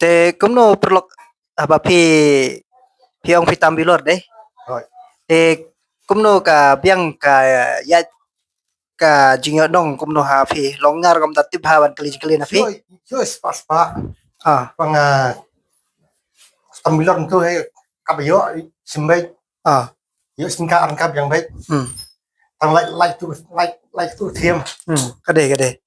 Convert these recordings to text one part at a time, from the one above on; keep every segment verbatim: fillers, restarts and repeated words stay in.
Te kumno paralok haba phi, phi ong phi tam bilor de? Te kumno ka biang ka ïaid ka jingïohnong kumno ha phi? Long ngar kam da tip ha ban kali kali na phi? Yo, yo, spa, spa. Ah. Pang, ah, tam bilor tu he kap yo, simbek. Ah. Yo, singka an kap yang baik. Hmm. Tang lai, lai tu, lai, lai tu thiam. Hmm. Ka dei, ka dei.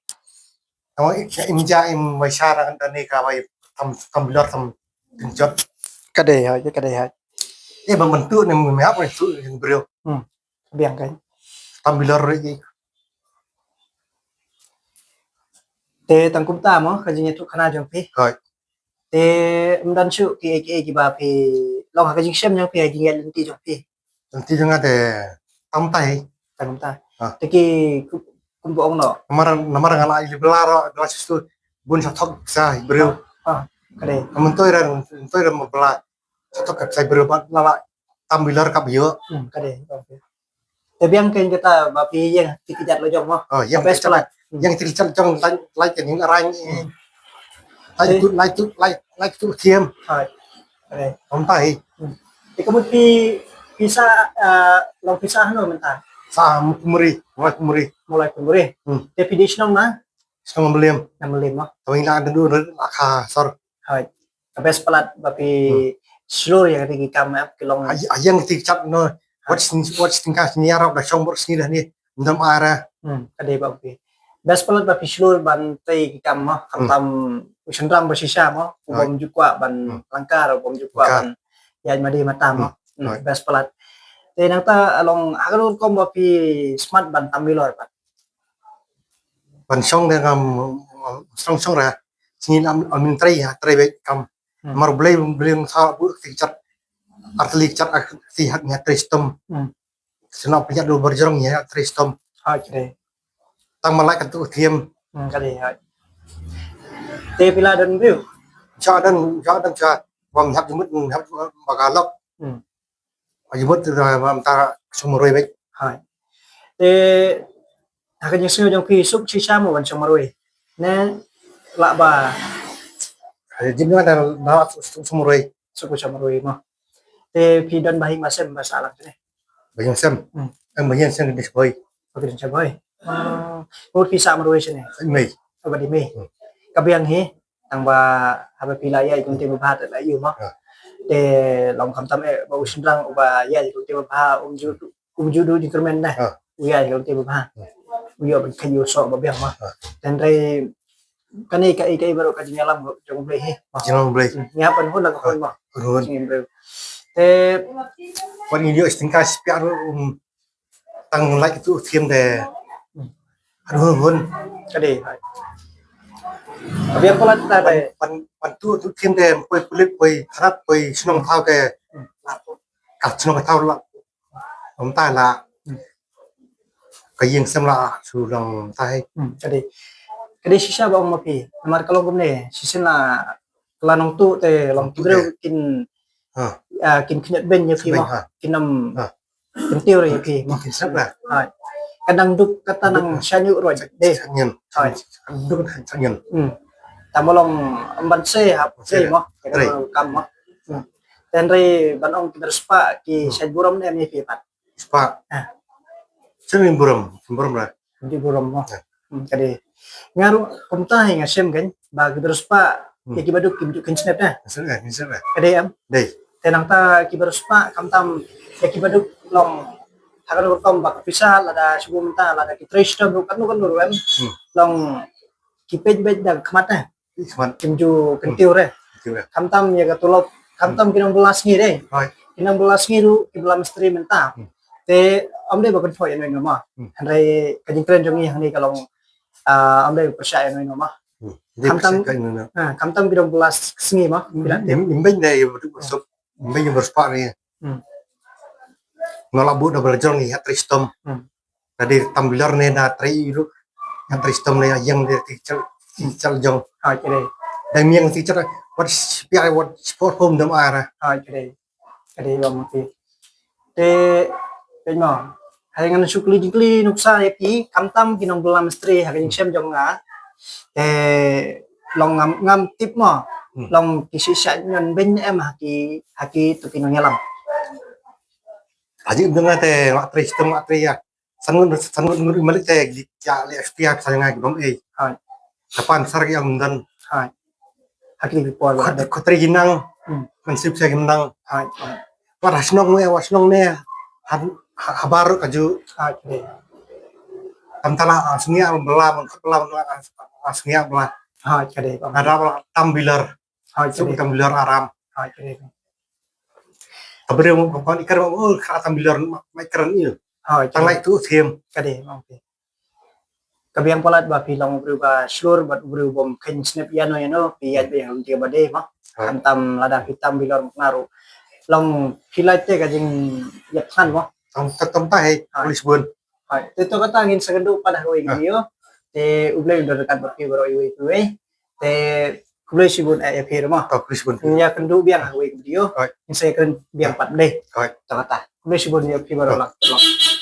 Tang lai, ya, im ja, im wai sha, tang da ni ka wai tam, tam bilor, tam tinjot. Ka dei, ha, ka dei, ha. Eh, bang bantu ni, mi hap ni tu, yang brio. Hmm. Biang kan. Tam bilor ri. Te tang kumta mo, ka jingïathuh khana jong phi. Hoi. Te ym don shuh ki, ki, kiba phi long ha ka jingshem jong phi, ha jingïaid lynti jong phi. Lynti jong nga te tam tai. Tang kumta. Ha. Te ki ku-, kum ba ong no. Namar, namar nga la ïa bla ro, bla sistu bun sa thok sa briew. Ha, ka dei. Mynta ira, mynta ira mo bla sa thok sa briew ba la la tam bilor kap ïoh. Hmm, ka dei. Okay. Te biang kein kata ba phi ïeng ti kjat la jong mo. Oh, ïeng ti kjat. Best palat. Hmm. Ïeng ti kjat jong lai, lai kein ïeng arang. Hmm. Lai tu, lai tu, lai, lai tu thiam. Hai. Hai. Om tai. Hmm. Te ka mut phi, phi sah, ah, long phi sah hano mynta? Sah Mawlai Pynmuri, Mawlai Pynmuri. Mawlai Pynmuri. Hmm. Te phi dei shnong na? Shnong Mylliem. Na Mylliem mo. Tawing la ndu la kha sor. Hai. Ka best palat ba phi shlur ïa kata ki kam ap ki long. Ai, ai, ïa kata ki chat no. Wat sni, wat sni ka sni arok da shong bor sni dah ni. Ndam ara. Hmm, ka dei ba phi. Best palat ba phi shlur ban tei ki kam mo. Kam tam u shynrang ba shisha mo. U bym ju kwah ban langkar, u bym ju kwah ban ïaid madi mata mo. Hmm, best palat. Te nangta long ha ka rukom ba phi smat ban tam bilor pat. Ban shong de ngam, ngam shong shong ra. Sngi lam, lam trei ha, trei beit kam. Hmm. Mar Blei, Blei sa bu ti chat. Artli chat ak ti hak nya trei stom. Hmm. Sna pynjat dul berjrong nya trei stom. Ha, trei. Tang malai kan tu thiam. Hmm, ka dei ha. Te phi la don briew. Cha don, cha don cha. Bam hap jumut, hap bagalok. Hmm. Ayu mut da mam ta sumroi bek. Hai. Te ha ka jingsngew jong phi suk shisha mo ban sumroi. Ne lah ba. Jin na da na sumroi. Suk sumroi mo. Te phi don ba hi masem ba salang ne. Ba hi masem. Hmm. Em ba hi masem di soi. Ba hi masem boy. Oh, phi sa marwei sini. Mei. Ba di mei. Hmm. Ka biang hi. Tang ba haba phi la ïa kum te ba bha te la ïa ma. Te long kham tam eh ba u shynrang uba ïa kum te ba bha um ju um ju du di kermen dah. U ïa kum te ba bha. U ïa ban khayu so ba biang ma. Tang dei kane ka i ka i baru ka jingïalam jong Blei hi. Jingïalam Blei. Ïa ban hun la ka hun ma. Hun. Te wan ïa stingka spiar um Tang lai tu thiam de. Aduh hun. Ka dei. Abia pala ta de. Pan pan tu tu thiam de poi pulit poi tharat poi shnong thaw ke. Ka shnong thaw la. Om ta la. Ka ïing sem la su long ta hai. Ka dei. Ka dei shisha ba ong ma phi. Namar ka long kumne shisha la. Ka la nong tu te long tu greu kin kin khnat ben ïa phi ma kin nam Kyntiew re ïa phi. Kin sep lah. Hai. Ka dang duk kata nang shanyu roi de. Shanyu. Hai. Duk shanyu. Hmm. Tama long amban se hap se mo. Kam mo. Hmm. Ten re ban ong ki berspah ki shanyu burom ne mi phi pat. Spah. Ah. Shanyu burom, burom lah. Di burom mo. Hmm, ka dei. Nga ruh kumta hi nga shem kan ba ki berspah ïa ki baduk kim ju kin snep na. Kin snep, kin snep. Ka dei em. Dei. Te nangta ki berspah kam tam ïa ki baduk long ha ka rukom ba ka pisa lada shu mynta lada ki trei stem ruh kan ruh kan ruh em. Long ki pej bej da khmat na. Khmat. Kim ju kyntiew re. Kyntiew re. Kam tam ïa ka tulop kam tam ki nang bela sngi re. Ki nang bela sngi ruh ki bela mistri mynta. Te ym dei ba kynthoh ïa noi no ma. Hynrei ka jingkren jong ngi hangne ka long ah, ym dei pyrshah ïa noi no ma. Kam tam, kam tam ki dang bela sngi ma. Ki dang tip. Ym beiñ dei ïa ba duk ba sop. Ym beiñ ïa ba spah ne. No la bu da bela jong ïa trei stom. Da dei tam bilor ne da trei ïa duk. Ïa trei stom ne ïa ïeng de ti chal ti chal jong. Ha ki dei. Da miang ti chal wat spia wat sport home dam ara. Ha ki dei. Ka dei ba mati. Te peit mo. Hynrei ngan shu kylli jingkylli nuksa ïa phi, khamtam ki nongbylla mistri ha ka jingshem jong nga. Te long ngam, ngam tip mo. Hmm. Long ki shisha ngan beiñ em ha ki, ha ki tu ki nongïalam. Haji ym jong nga te nga trei, stem nga trei ïa. San ngut, san ngut ngut malik te gi ja le S P R sa nga gi bang ei. Hai. Kapan sar gi ang dan. Hai. Hakli ki por. Khat khat trei gi nang. Hmm. Kan sip sa gi nang. Hai. Wat ha shnong ne, wat shnong ne. Han ha baru kaju. Hai. Kam tala, ah, sngia bela, man khat bela, man, ah, ah, sngia bela. Hai, kade. Ada bela tam bilar. Hai, suk kade. Tam bilar aram. Hai, kade. Ka briew mo, ka ban ikar mo, oh, ka tam bilar ma, ma ikar ni. Hai, tang lai tu thiem. Kade, okay. Ka biang palat ba phi long briew ba shlur bad briew bym khein snep ïano ïano, phi ïaid ba ïa lynti ba dei mo. Hai. Khamtam lada phi tam bilar mo naru. Long phi lait te ka jingïap than mo. Tam tam tam ta hei, hai. Police bun. Hai, te to kata ngin sa kynduh pat ha kawei ka video. Te U Blei un don ryngkat bad phi baroh iwei pa iwei. Te khublei shibun eh ïa phi ruh mo. To, khublei shibun. Ngin ïa kynduh biang ha kawei ka video. Hai. Ngin sa ïakren biang pat dei. Hai. To kata. Khublei shibun ïa phi baroh. Hai. Lah.